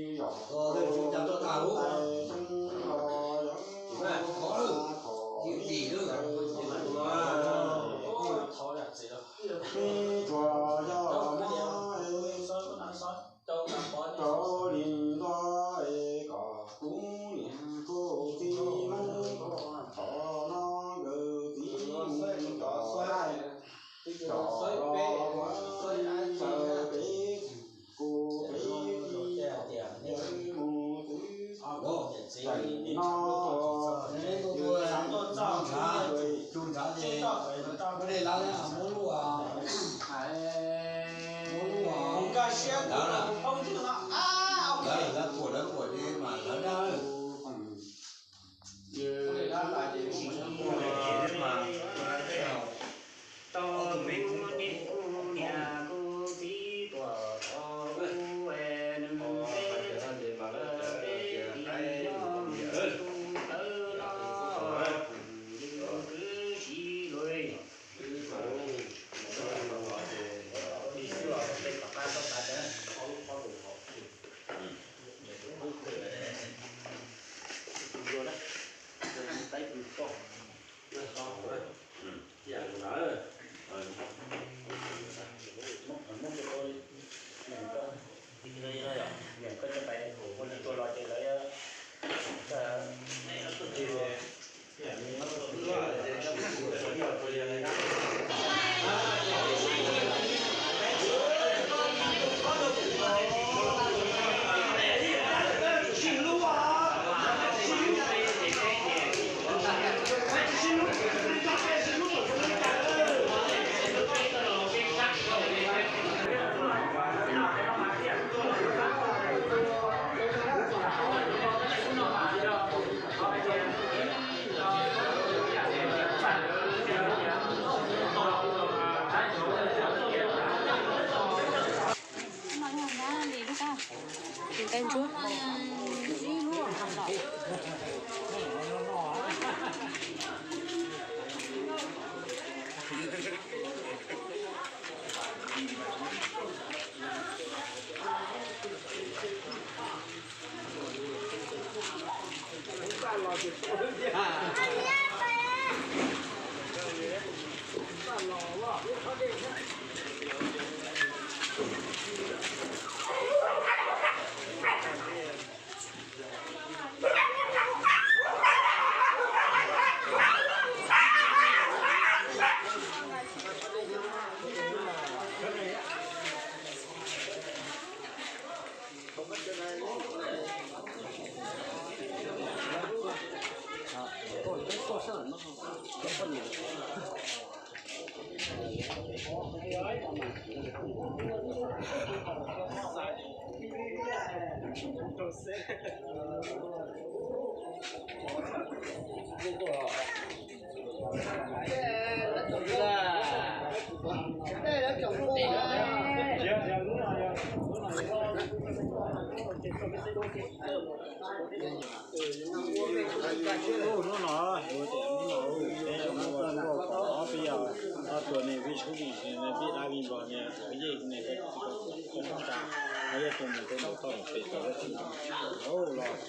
Tos tej tsis ua cas tuaj tag lub, tsis ua cas, khov lwj, tsis tim lwj, tsis ua cas. Tau me muab neb kuj niam kuj txiv tuaj tau kuv nws peb txhais peb tij nyob mus tu tawv los pum lwm twb sib luag. Hnub no, hnub no, peb yog ob tug ne, peb tshub vij, peb dab vij nplog ne, peb yeej ne, peb tsis tau tsa, peb yeej tus mus peb mus tau pem tau los.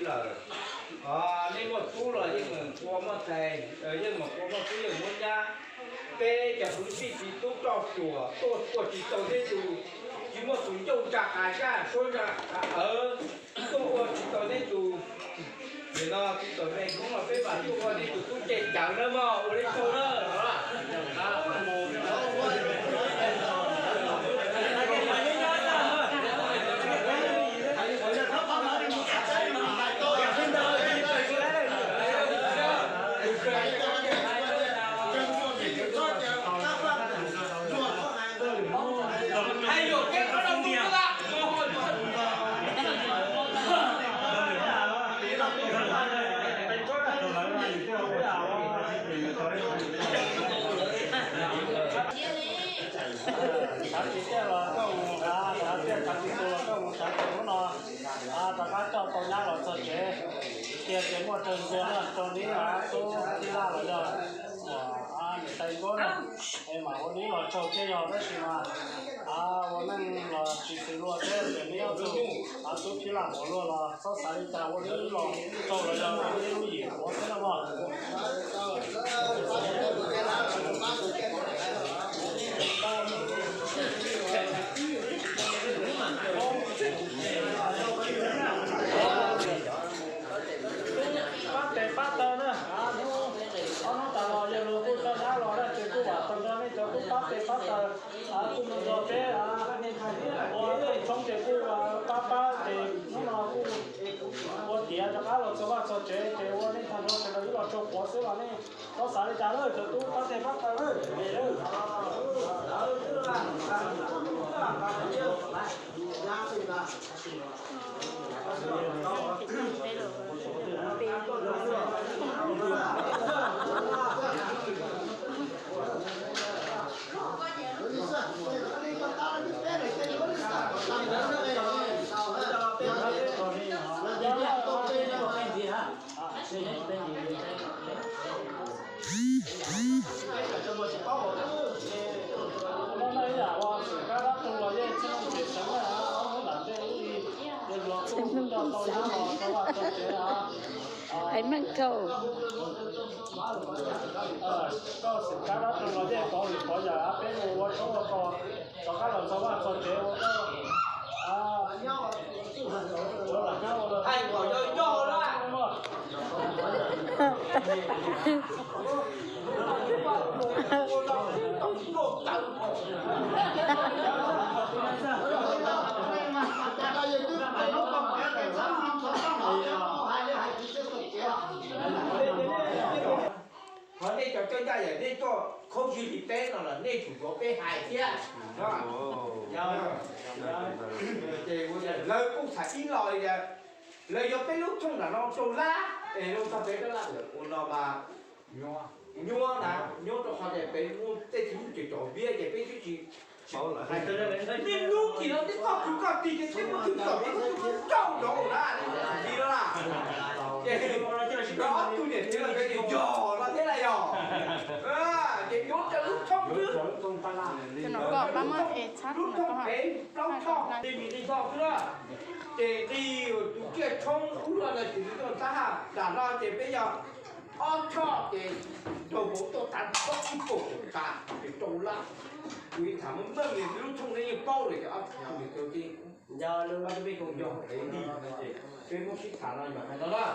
Nej muaj tub los yeej mus ua muaj tais, yeej mus ua muaj tub yeej muab nyab. Peb cov kwv tij txiv tub roj ruam tuaj ua tsis tau neb tus, tsis muaj tus ncauj ntsa qas zaj suab ntsa qas awv, tuaj ua tsis tau neb tus. Nim no tsis tau me koob los peb mam tuaj ua neb tus tub ceg cawv na mog, ua neb tsaug na. Xav tsis tiag los koj mus, xav tiag xav tsis tus los koj mus xav tus hnub no rov qab coj tau nyab los txog tsev. Tiag tias muaj raug ntxuag no rau neb tub Thib Laj los yog niam tais Nkauj na, es mam ua neb los tsaug thiab yog tab sis mas ua neej los tsis xws luag thiab tias neb ob tug tub Thib Laj ua luaj los txhob xav li cas, ua neb los tsaug los yog ua neb lub yim ua thiab no mog. Pab tes pab taw na, ob hnub tas los yawg luag kuj coj nyab los na, ces kuj vam tau nrog nej cov tub pab tes pab taw, kuj mus nrog peb ua tshoob ces kuj pab pab ces hnub no kuj ua tiav rov qab los txog vaj txog tsev ces ua nej tag nrho sawv daws ib los tsaug quav xwb los nej txhob xav li cas lawm, cov tub pab tes pab taw lawm. Hais meej dhau. Koj xwm kab dab tug los yeej pov lwm pov yam, peb mus ua tshoob ua kos, rov qab los txog vaj txog tsev ua koj. Hais kom yog yog na. Qhov nej cov coj ncaj yam nej tuaj khaub zig li peb no los nej tsum yuav peb hais thiab. Ces lawv kuj tham ib lo li tias lawv yuav peb lub thooj nram no rau lab es zoo txog peb rab laj ua no mas nyuaj na, nyuaj rau qhov tias peb muaj tej txiv muaj cov cov viab ces peb twb tsis hais. Nej lub tim no twb koj kwv koj tij ces twb muaj twb kom peb twb muaj rau nrov na, li na. Ces ob tug niam txiv los peb tias yog no thiab na yog. Ces nyuaj rau lub thooj xwb. Lub thooj peb plaub choj, tej mis tej txho xwb na. Ces nqis tus kiaj tshoob ub no ces tus tuaj tab haj dam no ces peb yog ob choj ces nrog hauv tuaj tas plaub ib kaum tas ces rau lab. Kuv tham meej meej li lub thooj nej yeej paub lawm ces ob tug niam txiv ces yog lub peb koom yog peb li no ces peb muab sib tham no yog hais no na.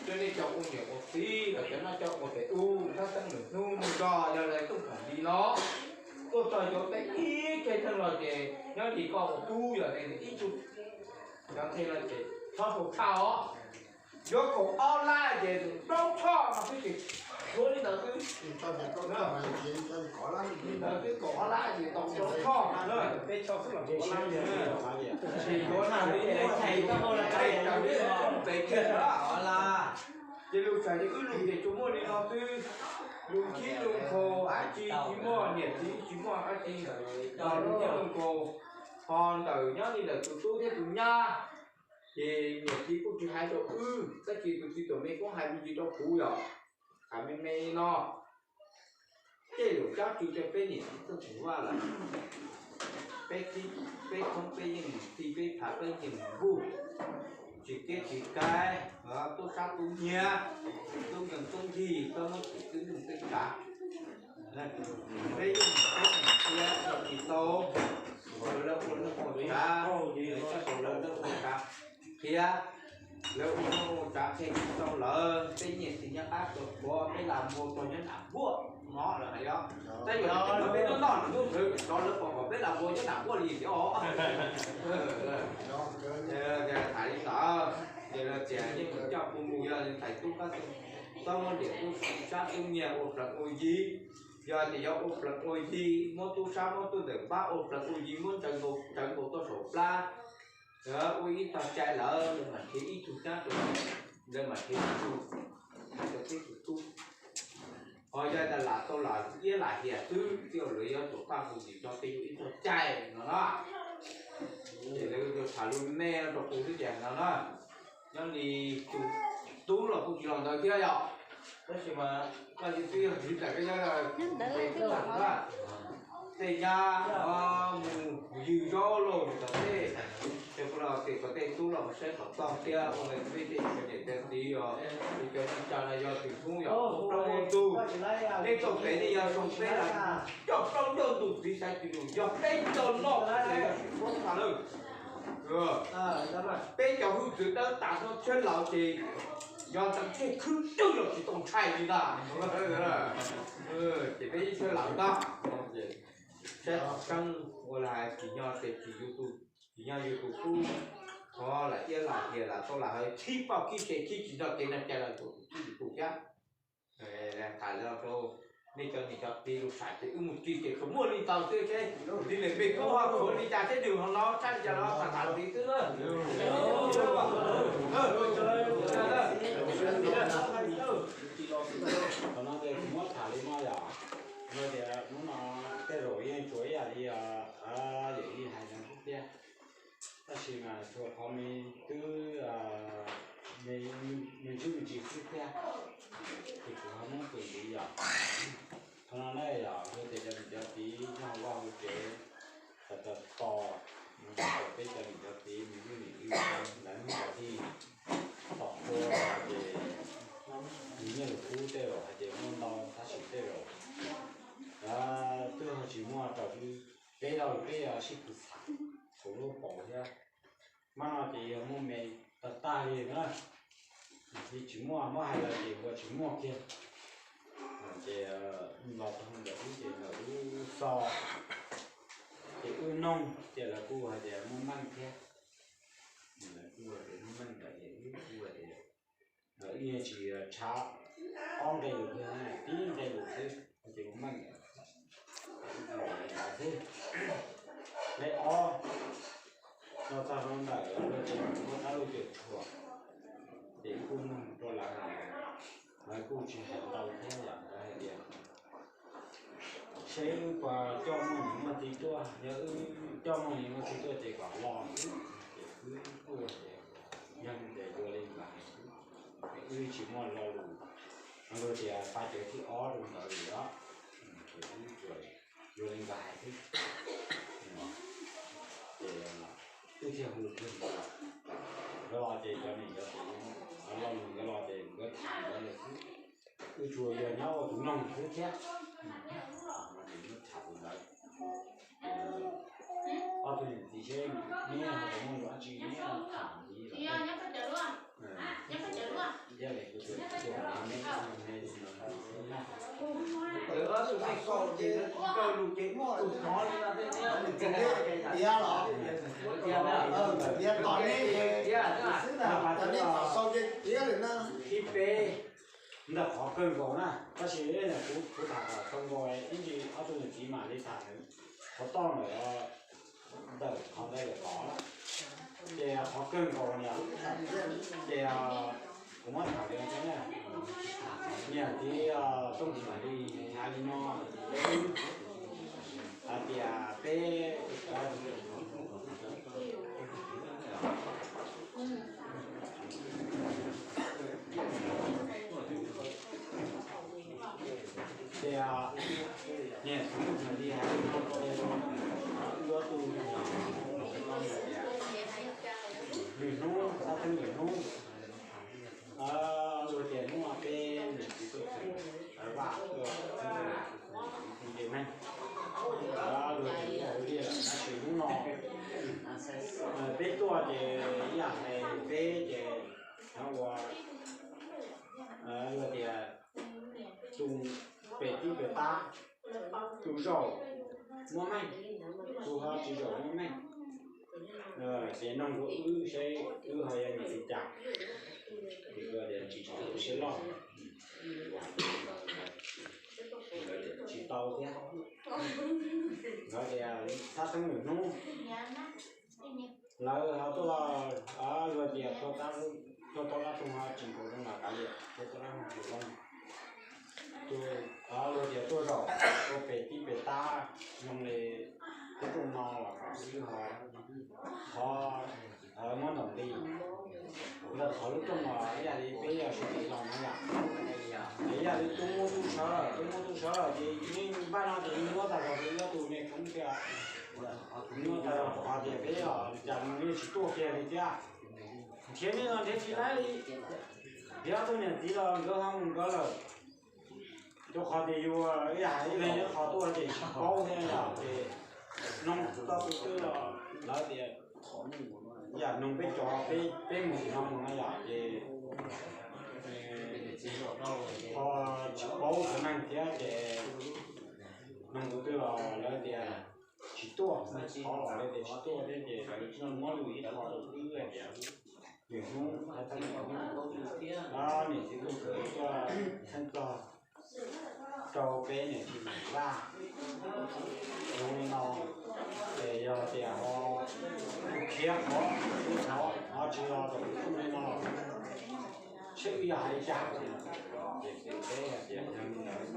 Cov nej cov ua niam ua txiv los cov no cov ua pem ub thab teeb lwm hnub mus tso yog lawv tuaj pom li no, tuaj txog cov peb ib ke theej los ces nyob li koj ua tub yog li ib tug cov nthe no ces txhob tau tshaj os. Yuav kaum ob lab ces plaub choj no xwb ces yuav li ntawd xwb. Li ntawd xwb kaum ob lab ces tau plaub choj no na. Ces yuav na li thais tau li pem kiag na. Ces lus txais ces wb lus ces tsuas muaj li no xwb. Lus khib lus khaus dab tsi tsis muaj, niam txiv tsis muaj dab tsi, lus khib lus khaus. Ho ntawm nyob li ntawm tus tub thiab tus nyab, ces niam txiv kuj tsis hais rau wb, tab sis tus txiv tus me kuj hais me ntsis rau kuv yom. Hais me me no, tej zaum cab tsw rau peb niam txiv txoj kev vaj lawm. Peb khib, peb thoob peb yeej mus txi, peb phav peb yeej mus npuj. tsis keb tsis kaib, tub sab tub nyiag, tub nkeeg tub nrig, koj muab txim twb nug twb tsav. Peb yeej tsis qhia tsis tau, lawv ua neej ua tsav, lawv ua neej ua tsav qhia, lawv ua neej ua tsav qhia tsis tau lawv, peb nyiam txiv nyob qab tsuas qhuav, peb lam npua tsuas nyob nram npuaj no lawm hais os. Tab yog peb noj noj nws lub hlwv cov lawv pom kom peb lam npua nyob nram npuaj li tias os. Tham li ntawd, ces lawv tias yeej coj kuv mus yog tais tub kab tub, txhob muab niam tub sab tub nyiag ua plees ua yi. Yog tias yuav ua plees ua yi, muab tub sab muab tub ntawm pab ua plees ua yi, muab ntsaws nkaus tuaj saum plab, ua ib tog cai lawm, lawv mam nrhiav ib tug cab rau, lawv mam nrhiav ib tug hais rau peb tus tub. Ho yog tas lam tau lam iab lam hiam xwb, txij lawv yuav tsum paj hu tis cov tej yuav ib tog cai no na. Ces lawv tham lus me no rau kuv xwb tias no na, nyob li tus tub los kuj tsis los ntawd thiab yom, tab sis mas koj twb yog txiv ntawm koj nyob, tej nyab mus yws zaub lauj, mus tom tej, ces kuv los tias kom tej tub los mus saib tom toj thiab ua peb tej cov niam cov txiv os, cov neej tsa no yog tus hnub yog ua plaub ua ntug, nej txoj kev nej yog zoo peb los coj plaub coj ntug txiv xaiv tsis lus yog peb coj noj los yog sim huab tha lawm. Peb cov hwj txwv dawb tas tuaj tsheb laus ces yog ntawm tej khwb twg los tsis tau ntshai li ntag. Ces peb ib tsheb laus ntag, saib tseeb ua li hais tsis nyob ces tsis yus tus, tsis nyob yus tus tub, thov lam iab lam hiam lam tau lam hawv khib pauj khib se khib tsis nrog kev neeg cai los tus tub yus tus thiab. Tham li rau nej cov niam cov txiv lus sam ces wb mus ris ces tsuas muaj li ntawd xwb seb li lawm peb kub ho khuav li cas seb nws ho no tshaj li cas los tham tham ntxiv xwb. Thaum no ces kuv muab tham li no yom, no tias hnub no tej zaum yeej tsuas ib yam li yawm yij hais ntawd xwb thiab. Tab sis mas tsuas qhov me twb me ntsuj me ntsis xwb thiab, ces kuv ho muab tus ntxiv yom. Qhov no na yog luag tias cov niam cov txiv nyob hauv vaj hauv tsev, tas tas tos, peb cov niam cov txiv me tub me nyuam lawv hnub cov tij tom qhua ces nws nyiaj lus kub tej zaum hais tias muaj ntau tab sis tej zaum twb ho tsis muaj raws li peb laug peb sib tw tham hauv lub paus thiab. Maj no ces yog muaj me tag tag li na, yog tsis muaj muab hais los ces ua tsis muaj kiag. Ces los tau ntawm wb ces ntawm wb xo, ces wb noog ces lawv kuj hais tias muaj meej thiab. Lawv kuj hais tias muaj meej ntawd ces wb kuj hais tias ib tsis tshav ob nqe lus, tib nqe lus xwb ces muaj meej xwb. Nqe ob no txog rau ntawm lawv tias muaj dab lub cuam tshuam, ces wb kuj noog rau lawv, lawv kuj tsis hais ntau thiab yom, lawv hais tias seb wb puas coj muaj niam muaj txiv tuaj, yog wb coj muaj niam muaj txiv tuaj ces kom los xwb. Ces wb kuj tias yog li ntawd yuav li nkawd hais xwb, wb tsis muaj lo lus, luag tias pa cawv thib ob rau ntawd li os, ces wb yuav li nkawd hais xwb. Ces wb thiaj hu kiag nkawd los, nkawd los ces cov niam cov txiv, lo lus nkawd los ces nkawd tham nkawd lawm xwb. Wb tsuas yog nyob ua tus noog xwb thiab. Tham tus ntawd, ob tug niam txiv seb neb ho puas muaj lus dab tsi neb tham ntxiv lawm. Ob tug neeg xwb ces tus hnov li no tej tiab los, tiab tom neb, tom neb tom sau ces tiab lawm na. Ib peb ntawm qhov kawg nkaus na, tab sis kuv kuv tham kom kawg nkaus ib ntsis ob tug niam txiv mam li tham qhov toj ntawm, ntawm qhov ntawd lawm tod na. Ces qhov kawg nkaus niam, ces kuv muab tham li no, niam txiv Tooj Xwm li hais li no, hais tias peb tias niam txiv Tooj Xwm li hais li no, yuav tus lwm hnub Hnub, luag tias hnub no peb niam txiv tuaj txog Vaj tuaj txog tus ntses neeg, luag tias tuaj ua liaj lawm tab sis hnub no peb tuaj ces ib yam hais peb ces ua luag tias tus pem tib pem tab, tus zaum muaj meej, tus ho tsis zaum muaj meej. Ces noog rau wb seb wb ho yuav nyiam li cas. Ces tias tsis tau siab loj, tsis tau thiab. Nkawd tias txhab theeb lwm hnub lawv ho tuaj, luag tias tuaj tab, tuaj tab lab roog ho tsis nkaus zoo los kav liam, tuaj tab lab roog tsis zoo. Tus, luag tias tuaj zaum ua pem tib pem tab zoo li peb rooj no los kom wb ho, ho muab ntaus nqi. Ntawm qhov lub rooj los ib yam li peb yog sawv daws los no yom, ib yam li tub muab tub sawv, tub muab tub sawv ces yeej npaj no ces yeej muab tag zog li ob tug me koob thiab. Muab tag zog rau qhov tias peb los cas no yeej tsis tuaj kiag li thiab. Nrhiav nej los nrhiav tsis laib li, nrhiav ob tug niam txiv los nkawd ho mus nkawd lawm. Rau qhov tias yus ib yam hais ib leeg ib qho tuaj ces tsis paub thiab yom, ces noog txog tus twg los lawv tias yam noog peb cov, peb mus no mus no yom, ces ho tsis paub cov neeg thiab ces noog tus twg los lawv tias tsis tuaj, qhov los lawv tias tsis tuaj thiab ces lawv muab lus ib qho rau wb tias lwm hnub, niam txiv tuaj txog, tuaj txog rau peb niam txiv Vaj zoo li no, ces yog tias ho khiav qhov, qhov tsis los rau zoo li no, seb wb yog hais li cas. Ces peb hais tias yog li ntawd,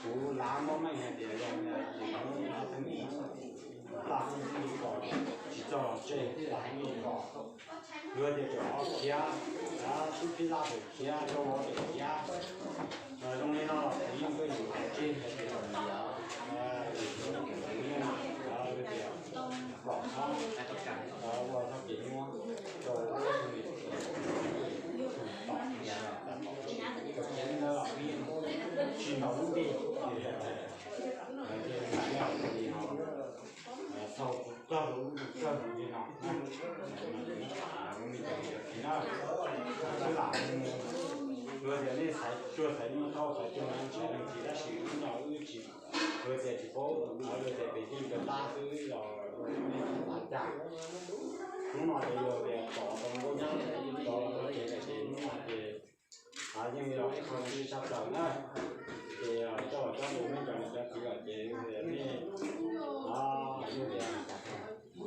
kuv lav muab meej hais tias yog li ntawd ces hnub no theem ib, laj theem ib kom tsis txog los tseg, laj theem ib kom luag tias kom ho khiav, xub phib laj tawm khiav, rau hauv tawm khiav. Zoo li no los kuv yeej tuaj yus tseg hais tias kuv yeej, kuv yeej kom txhob ua txoj kev nyuaj rau lub niam txiv tom, tom tsis khiav li ntawd los kuv yeej tsis ntaus lub nti. Txhaum txog rau lub ntuj kawg li no na. Xwb lam mus, luag tias nej xaiv tsuag xaiv nyuaj tau xaiv tsuag na, ntshav leej txiv tab sis hnub no wb tsis, luag tias tsis paub, luag tias pem tij pem tab xwb los nej txhob xav cas. Hnub no ces luag tias tod tau nkauj nyab, tod los tau kev lawm ces hnub no ces yeej yog ib qho zoo siab tshaj plaws na. Ces coj los coj mus nej cov niam cov txiv lawm ces nej yog tias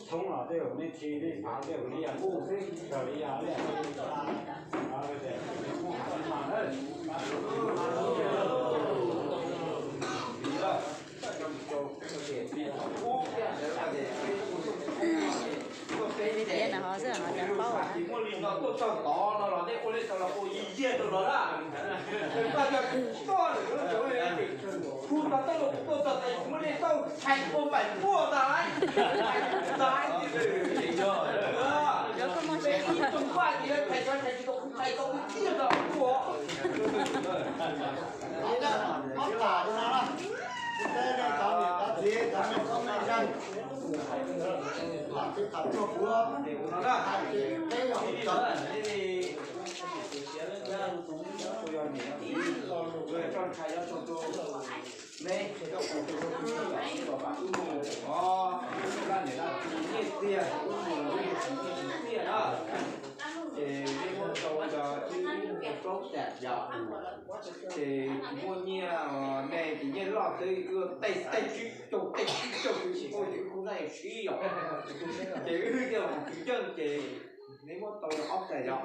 thoob los tej zaum nej khi nej xav tej zaum nej yam nkuj xwb raws li yog nej Vim tias na ho xwb ho cov paub. Muaj li no tuaj txog tod no los nej ua li tau los ua yig yig rau los na. Hu tau tau los tuaj txog tod muaj li tau tshais ua paim puaj tas. Ib tug vaj ces tshais cov tshais tsis tau, tshais tau tiag tau tuaj. Ob tam no, cov niam cov txiv cov me tub me ntxhais, lam tsis tham tuaj kuv, hais tias peb yog ua txawv. Ces nej muab tau cov ib plaub tam yom, ces muaj nyiaj, nej ces nyiaj loj xwb, tej tej tsib caug tej tsib caug tsib caug tsib caug tsib yom. Ces wb thiaj mus kwv ceej ces nej muab tau ob tam yom.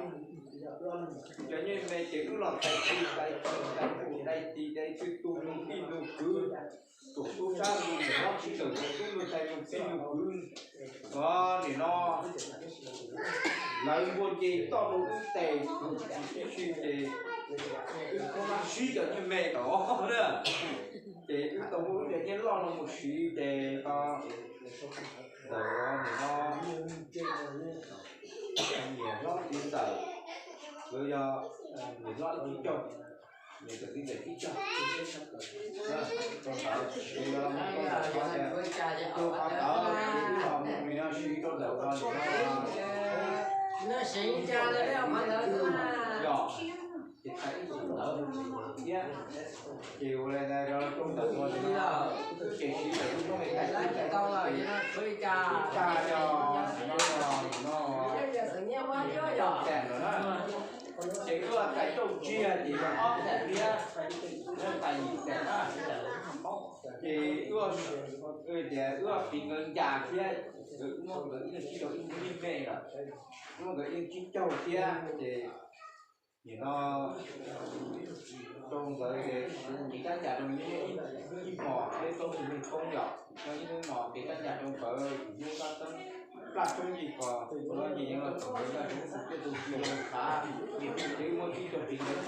Cov nyiaj me ces wb los tais tis tais tis tais tis tais tis tais tis tus nug pij nug kwv, tus tub sab nug niam hlob tsis tawm tus tub nug tais nug pij nug kwv. Nim no lawv npua nce toj rau wb tes tib si ces wb sib cov nyiaj me tod na. Ces wb tau muab wb cov nyiaj loj no mus siv ces nim no niam hlob txiv ntxawm, nkawd yog niam hlob ib caug, niam ntxawm txiv ntxawm ib caug. Rau qhov, rau qhov tod ces wb los mus nws no siv rau ntawm no, yog ces thaij ib tug ntawd thiab. Ces ua li ntawd rau ntawm no ces siv ntawm lub noob li thaij ib tug ntawd, ib tug yog no, ces wb thaij rau tsiaj ces yog ob txheem thiab, yog thaij yim txheem na. Ces wb, tias wb piv nkawd ncas thiab, nkawd muab nkawd ib leeg tsib caug ib leeg me lawm, muab nkawd ib leeg tsib caug thiab ces nim no rau nkawd ces siv tab cas rau ib hmos peb plaub tug neeg poob yom, no ib hnub no ces tab cas rau nkawd mus hnub sab teeb plaj tshoob yig kos ua lub nce yeev los txog nkawd noj tshoob xwm tiaj tus tsis zoo khav, ces wb muab tsib caug piv nkawd,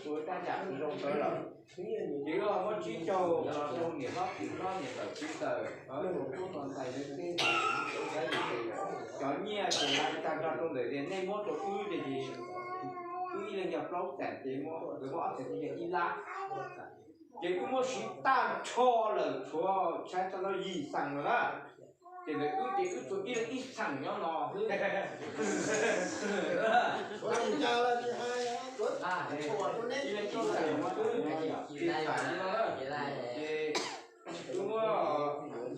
ua tab cas rau nkawd lawm. Ces wb muab tsib caug los rau niam hlob txiv hlob niam ntxawm txiv ntxawm, rau tub rau ntxhais lawv teb, cov nyiaj ces lawv tag nrho rau ntawm tias nej muab rau wb ces, wb ib leeg yog plaub txheem ces muab nkawd muab ob txheem ces yog ib lab. Ces wb muab siv tag nrho lawm tshuav tshaib tag los yim xeem lawm na. Ces ntawm wb ces wb tsuas ib leeg ib xeem nyob no. Ib leeg ib xeem no, ces wb muab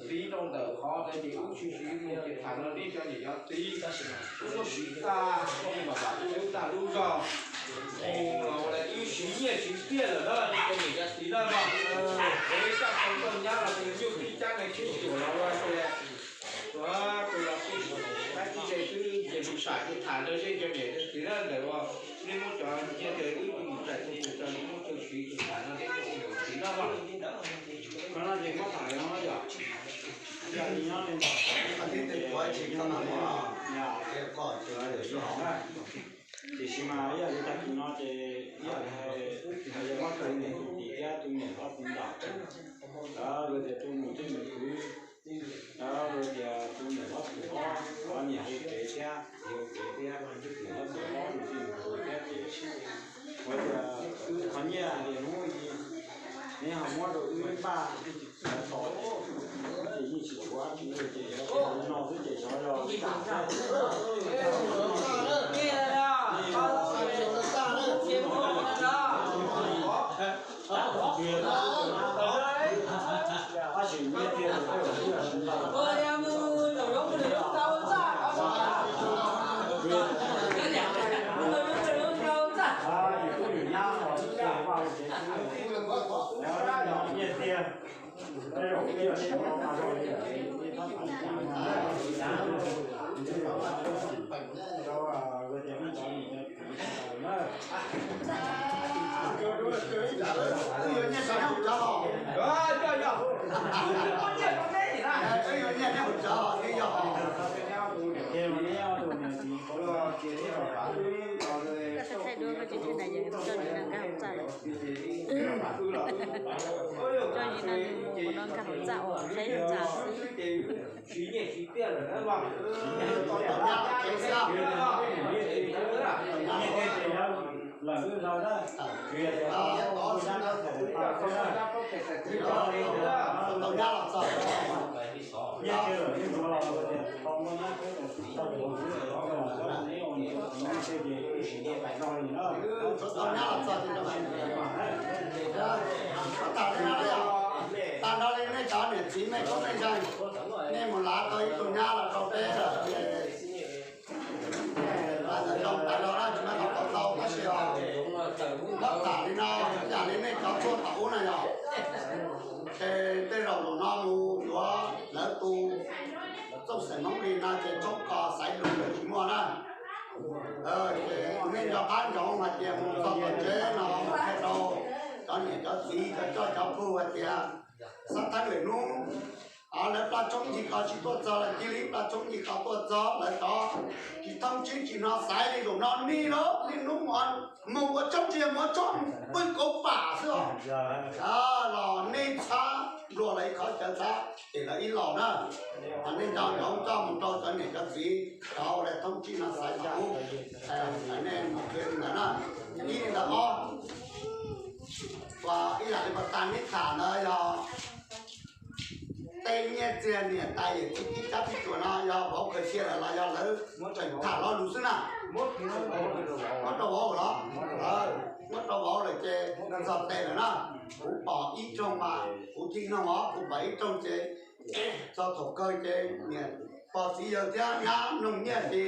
siv rau ntawm qhov ntawd ces wb siv siv mus ces tham no nej cov niam cov txiv, wb muab siv tag, nej mam mam wb tag lub zog mus los ua li wb siv nyiaj siv txiaj lawm na, nej cov niam cov txiv na mog. Es ib txoj tau txoj nyab los tus nyuj tib cab neeg tsheb xyuam los ua li, tus los tib, tab tib ze twb ces mus sam ces tham rau nej cov niam cov txiv na ntawm uas nej muab cov nyiaj ces wb tus mus txais tus tus rau nej muab tau siv ces tham no nej cov niam cov txiv na mog. Qhov no ces muab tham li no yom. Yog li nyob li ntawd, tiam sis mas ib yam li tag kis no ces ib yam li hais, yog muab tus niam tus txiv thiab tus niam hlob txiv ntxawm, lawv tias tus mus tej mus khwv, lawv tias tus niam hlob tus hlob, niam hu kev thiab txiv hu kev thiab, niam hlob tus hlob mus tej mus khwv thiab ces, ua tias wb qhov nyiaj tias hnub i, neb ho muab rau wb npaj tos, ces yeej tsis tshuav dab tsi li ces no xwb ces xyov yog li cas thiab. Tab sis nyiaj tiag los tej zaum twb yog siv ntau. Yus kuj yus nyab los twb yog vaj lug kev xwb, nyiaj tiag. Thaij dua koj tsis thaij na, yog coj li no nkag hauv txaj lawm. Coj li no nws mus ua no nkag hauv txaj uas saib ntxa xwb. Tag nrho li nej cov niam txiv mej koob mej zeej, nej mus lav tau ib tug nyab los rau peb lawm ces, ntawd zoo tas los tsis muaj qhov tau tau tab sis os, muab tham li no, yam li nej cov tuaj thaum ub na yog, ces tej zaum zaum no mus yuav lawv tus txooj xeem Hmoob li no ces tshoob kos xaiv lus tsis muaj na. Ces nej nco qab ntsoov hais tias mus txog tom tsev no mus qhia rau cov niam cov txiv cov coj cov pug hais tias xab theeb lwm hnub lawv plaj tshoob ncig kos tsis tuaj txog, lawv cia li plaj tshoob ncig kos tuaj txog, lawv cov tsis thooj tseeb tsis hnov xaiv li zaum no nej lawm, niaj hnub mus ua tshoob tsis yog mus ua tshoob pw kauv pam xwb os. Los nej txhab nplua lawv ib qhov cawv txhab, Ces lawv ib los na, nej nco ntsoov coj mus rau cov niam cov txiv cov ua thoob tsib no xaiv tau, nej mus qhia li ntawd na. Ib li ntawd os, ib yam li pas tas neb tham ntawd yog tej nyiaj txiag niam tais yawm txiv tib cab tib cuam no yog vauv khaws cia lawm los yog lawv tseem tham lo lus xwb na? Muab rau vauv los? Muab rau vauv lawm ces txog tes lawm na. Kuv pom ib rooj mas kuv tig noog os, kuv pom ib rooj ces txog thaum kawg ces niam pog txiv yawg thiab nyab noog nyiaj ces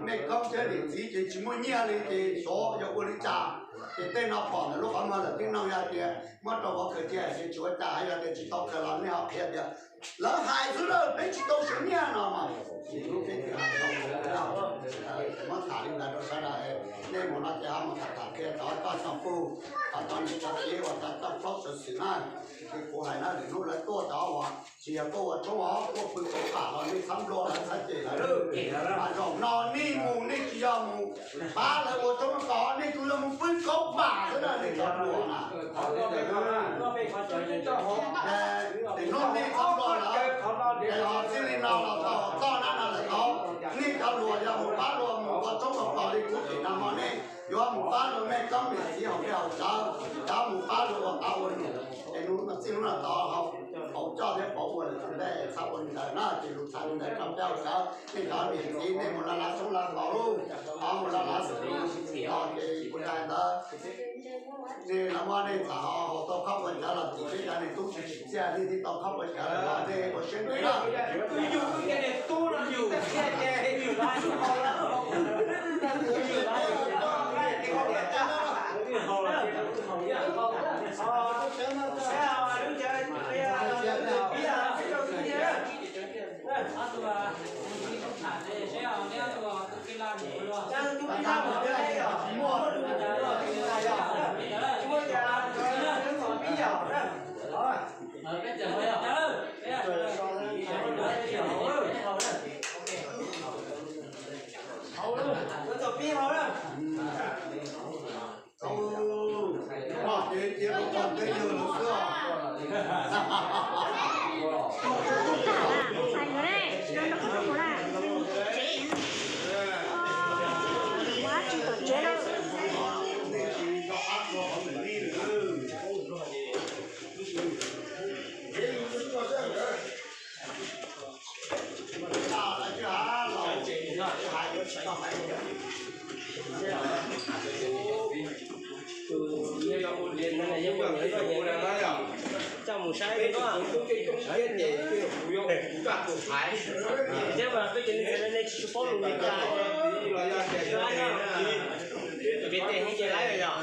mej koob thiab niam txiv ces tsis muaj nyiaj li ces xyov yog ua li cas. Ces tej no pom ntawm lub qhov muag lawm thiab noog yog tias muab rau vauv khaws cia ces tsis ua cas, yog tias tsis tau khaws los nej ho qhia tias lawv hais xwb lawm, peb tsis tau seev nyiaj no mas. Muab tham li ntawd rau sawv daws, nej mus no ces ho mus tham tham qhia cov coj xov pug, cov niam cov txiv uas cov coj plaub sawv xwm na. Ces kuv hais na, lwm hnub lawv tuaj cov uas tsis yog tuaj ua tshoob os, tuaj pw kauv pam los nej txhob nplua lawv, txhob cem lawv. Mas zaum no nej mus nej tsis yog mus pab lawv ua tshoob ua kos, nej tsuas yog mus pw kauv pam xwb na nej cov hluas na. Lwm hnub nej txhob nplua lawv, es ho txij li no los tau txoj na no lawm tau. Nej cov hluas yog mus pab luag mus ua tshoob ua kos li kuv tseem nag hmo nej yuav mus pab luag mej koob niam txiv hauv dej hauv cawv, cov mus pab luag ua qab ua num. Es hnub no txij hnub no tod hauv coj thiab pauv ua lawm tau ntej, txhob ua li ntawd na. Ces lus tham li ntawd rau peb hauv cawv, nej cov niam txiv nej mus la lav tshoob lav kos lauj, ho mus la lav xwm los ces kuv hais ntawd. Nej los muab nej txam ho haus tau khob ua cawv los tim peb cov niam tub tsis tsim txiaj nej thiaj tau khob ua cawv los nej ua siab ntev na. Coj mus saib no. Thiab mas peb cov neeg tsis paub lus li cas, peb tes heev ces laib yog.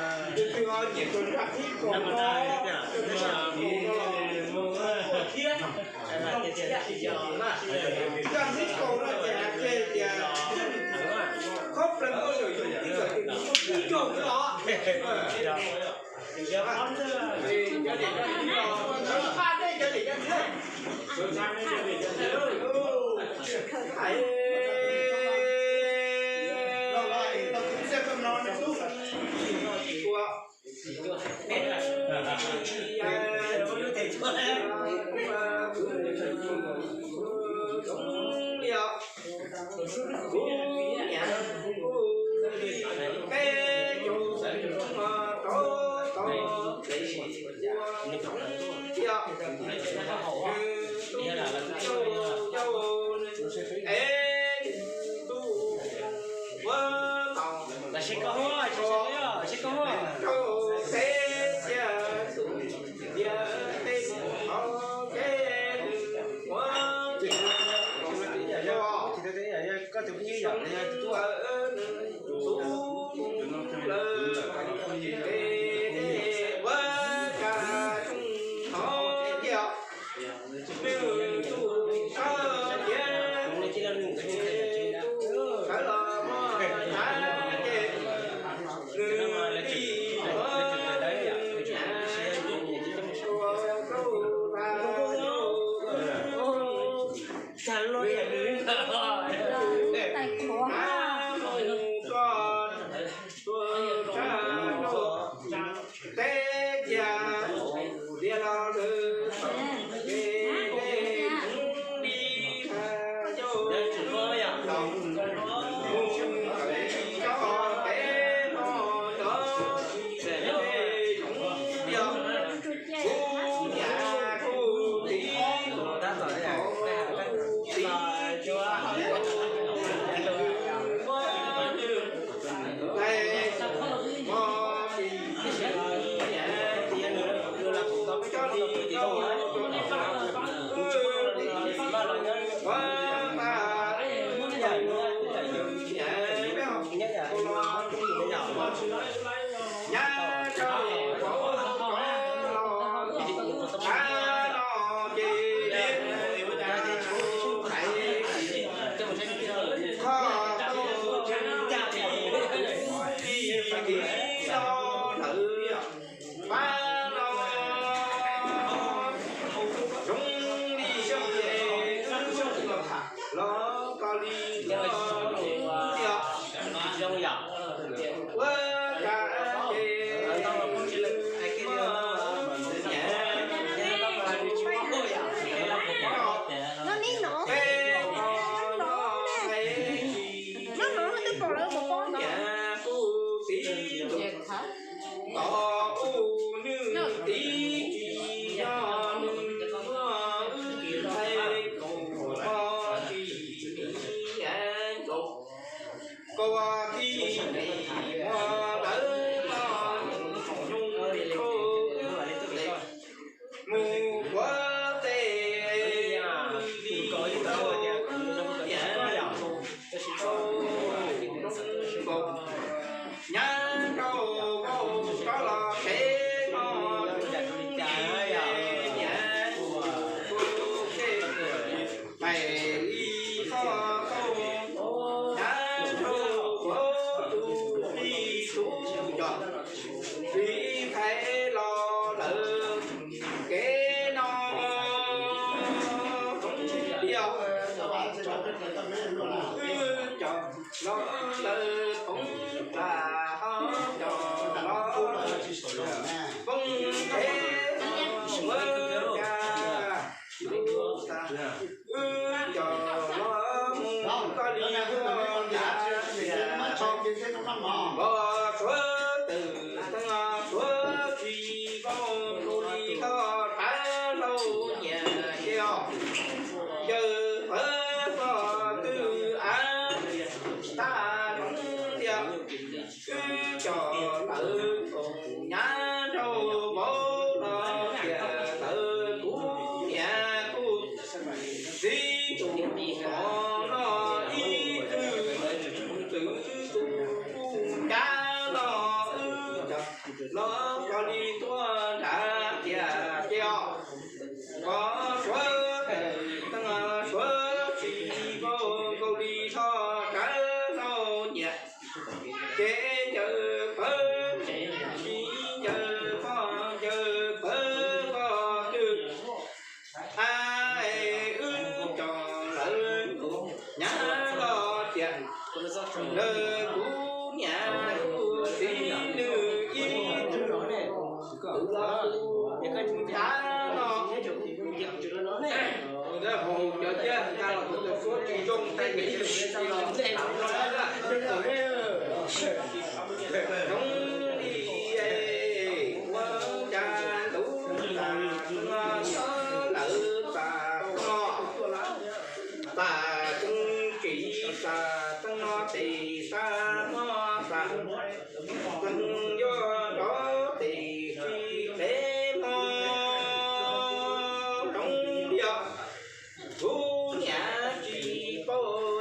Sib koj huab, sib koj huab. Koj tus phooj ywg yog tus Los lawm kev no, wb cov los lawm poob tas, cov los poob kev, ua cas wb cov los mus koj li ua cas, npog suav twm teeb, suav tsis paub kau li thoj rab hlau nyiam ces os, ncaws pawg pog twb av tag zoov tias, wb cov lawv koom nyab nraug vauv los tias lawv kuv niam kuj txiv tus mos no ib tug twm tus kuj nyab no wb cov los koj li tuaj nrad tias ces os, npog suav twm teeb, suav tsis paub kau li thoj rab hlau nyiam ces ncaws pawg, tsis ncaws pog, ncaws pawg pog twb av, wb cov lawv nyab los tias lawv kuv niam kuj txiv nws ib tug twm los kuj nyab no. Cov ciaj nqa los kuv cov suab tsis zoo tej kev ib lus los zoov li ua cas ntuj tas lawv tas no, tas tseeb tsis tas tseeb no tes tas no, tas tseeb yuav rov tes tsis qev hmo zoov li os. Kuv niam tsis paub,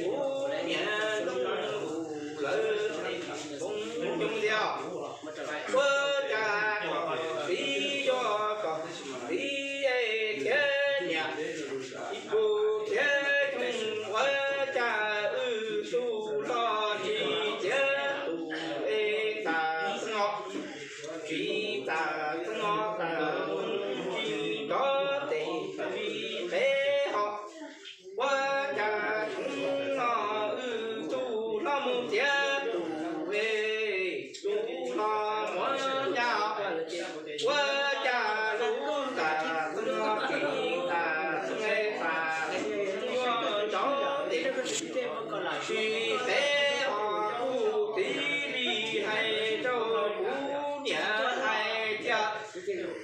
kuv niam zoo nkaus lawv tes poob coob tiag. Ua cas kom txiv yuav kom txiv thiab niam, ib tug thiab xyoo, ua cas wb tug hlob tsis tiav tus es tas tseeb os, tsis tas tseeb os, tas tseeb tsis rov tes tsis qev hmo. Ua cas tseeb no wb tug hlob mus tiav tus es tus hlob muab ncaj, ua cas lub tas tseeb tsis tas tseeb es tas tseeb yuav rov tes tsis qev hmo. Kuv txiv li hais rau kuv niam hais tias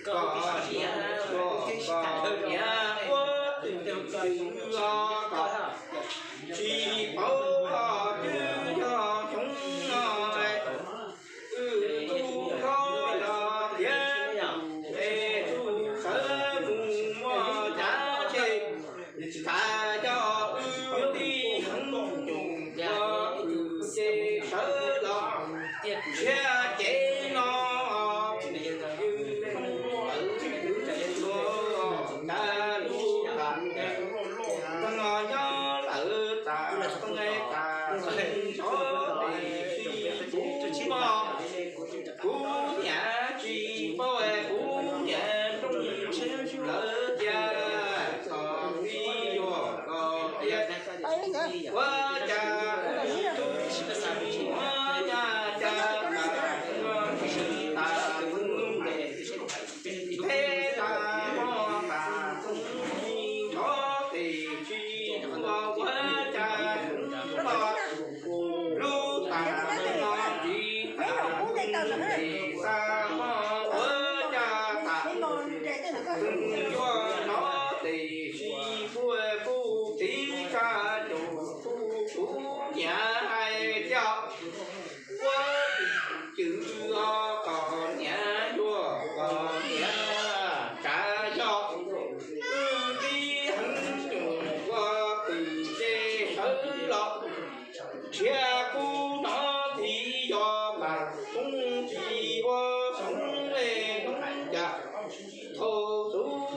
kom niam, kom niam ua twj ywm os, kom tsis paub os twb yog xyoo no wb tug hlob los tiav tus es tug sawv mus muaj cav tsheb, tas yog wb tij heev nyuj ua kwv ces sawv los nrhiav cev no, ywg tawv ywg tua cas lub tas tseeb no nyob lawm tas tseeb tas tseeb tov tes tsis kuv mog. Kuv niam tsis paub, kuv niam nroo lawv tias kom txiv yuav kom tiav, ua cas wb tug tsis muab nyaj cas tas tseeb tsis tas tseeb tes teb tas hmo tas tseeb tov tes tsis tua, ua cas tseeb los lub tas tseeb no tsis tas tseeb tes tas hmo, ua cas tas tseeb yuav rov tes tsis tua. Kuv txiv tsa caum kuv niam hais tias ua twj ywm os, kom niam yuav kom tiav, tas yog wb tij heev nyuj ua kwv ces sawv los nrhiav kuv no txiv yuav tas tseeb tsis ua xyoo li hnub cas thaum tub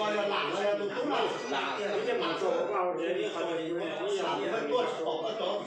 Lam los yog tus tub lam, lam, lam tuaj tsis pom koj cov